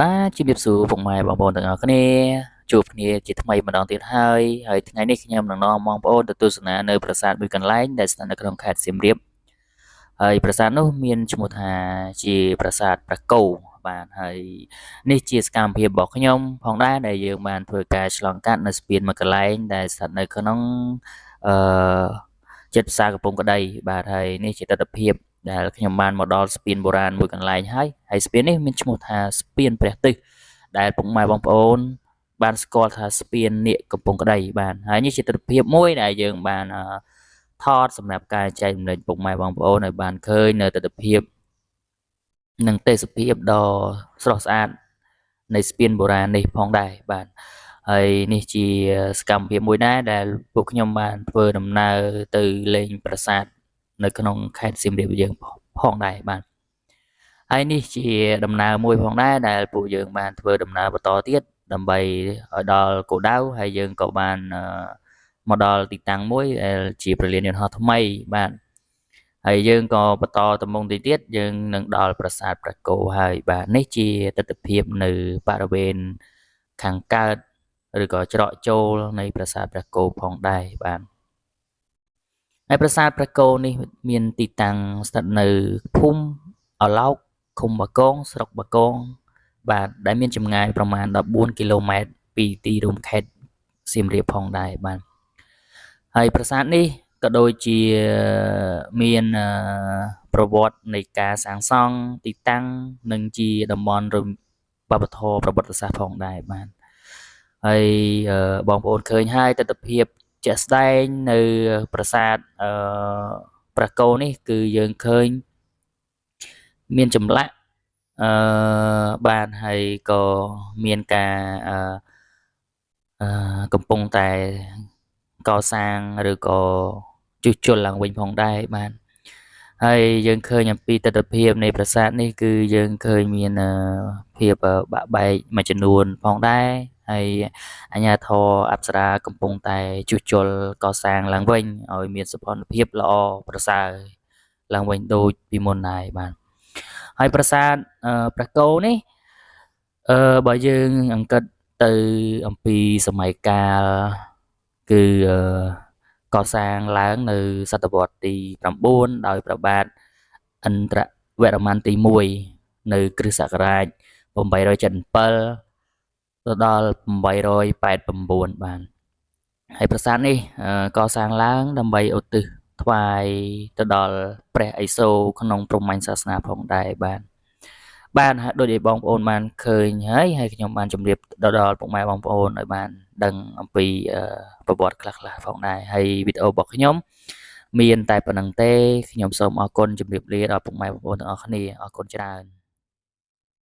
បាទជំរាបសួរពុកម៉ែបងប្អូនទាំងអស់គ្នាជួបគ្នាជាថ្មីម្ដងទៀតហើយហើយថ្ងៃនេះខ្ញុំនឹងនាំបងប្អូនទៅទស្សនានៅប្រាសាទមួយកន្លែងដែលស្ថិតនៅក្នុងខេត្តសៀមរាបហើយប្រាសាទនោះមានឈ្មោះថាជាប្រាសាទព្រះគោបាទហើយនេះជាសកម្មភាពរបស់ខ្ញុំផងដែរដែលយើងបានធ្វើការឆ្លងកាត់នៅស្ពានមួយកន្លែងដែលស្ថិតនៅក្នុងអឺចិត្តផ្សារកំពង់ក្ដីបាទហើយនេះជាទិដ្ឋភាពដែលខ្ញុំបានមកដល់ស្ពានបុរាណមួយកន្លែងហើយហើយស្ពាននេះមានឈ្មោះថាស្ពានព្រះទិសដែលពុកម៉ែបងប្អូនបានស្គាល់ថាស្ពាននាគកំពង់ក្ដីបាទហើយនេះជាទិដ្ឋភាពមួយដែលយើងបានថតសម្រាប់ការចែករំលែកពុកម៉ែបងប្អូនឲ្យបានឃើញនៅទិដ្ឋភាពនិងទេសភាពដ៏ស្រស់ស្អាតនៃស្ពានបុរាណនេះផងដែរបាទហើយនេះជាសកម្មភាពមួយដែរដែលពួកខ្ញុំបានធ្វើដំណើរទៅលេងប្រាសាទនៅក្នុងខេត្តសៀមរាបយើងផងដែរបាទហើយនេះជាដំណើរមួយផងដែរដែលពួកយើងបានធ្វើដំណើរបន្តទៀតដើម្បីឲ្យដល់គោលដៅហើយយើងក៏បានមកដល់ទីតាំងមួយដែលជាព្រលានយន្តហោះថ្មីបាទហើយយើងក៏បន្តទៅមុខទីទៀតយើងនឹងដល់ប្រាសាទព្រះគោហើយបាទនេះជាទិដ្ឋភាពនៅបរិវេណខាងកើតឬក៏ច្រកចូលនៃប្រាសាទព្រះគោផងដែរបាទហើយប្រាសាទព្រះគោនេះមានទីតាំងស្ថិតនៅភូមិឱឡោកឃុំបាគងស្រុកបាគងបាទដែលមានចម្ងាយប្រមាណ14គីឡូម៉ែត្រពីទីរួមខេត្តសៀមរាបផងដែរបាទហើយប្រាសាទនេះក៏ដូចជាមានប្រវត្តិនៃការសាងសង់ទីតាំងនិងជាតំបន់វប្បធម៌ប្រវត្តិសាស្ត្រផងដែរបាទហើយបងប្អូនឃើញហើយទិដ្ឋភាពជាក់ស្ដែងនៅប្រាសាទព្រះគោនេះគឺយើងឃើញមានចម្លាក់បាទហើយក៏មានការកំពុងតែកសាងឬក៏ជួសជុលឡើងវិញផងដែរបាទហើយយើងឃើញអំពីទិដ្ឋភាពនៃប្រាសាទនេះគឺយើងឃើញមានភាពបាក់បែកមួយចំនួនផងដែរហើយអាជ្ញាធរអប្សរាកំពុងតែជួសជុលកសាងឡើងវិញឲ្យមានសោភ័ណភាពល្អប្រសើរឡើងវិញដូចពីមុនដែរបាទហើយប្រាសាទព្រះគោនេះបើយើងអង្កត់ទៅអំពីសម័យកាលគឺកសាងឡើងនៅសតវត្សទី9ដោយព្រះបាទឥន្ទ្រវរ្ម័នទី1នៅគ្រិស្តសករាជ877ទៅដល់889បាទហើយប្រាសាទនេះកសាងឡើងដើម្បីឧទ្ទិសថ្វាយទៅដល់ព្រះឥសូរក្នុងព្រហ្មញ្ញសាសនាផងដែរបាទបាទហើយដូចដែលបងប្អូនបានឃើញហើយហើយខ្ញុំបានជម្រាបដល់ពុកម៉ែបងប្អូនឲ្យបានដឹងអំពីប្រវត្តិខ្លះៗផងដែរហើយវីដេអូរបស់ខ្ញុំមានតែប៉ុណ្្នឹងទេខ្ញុំសូមអរគុណជម្រាបលាដល់ពុកម៉ែបងប្អូនទាំងអស់គ្នាអរគុណច្រើន។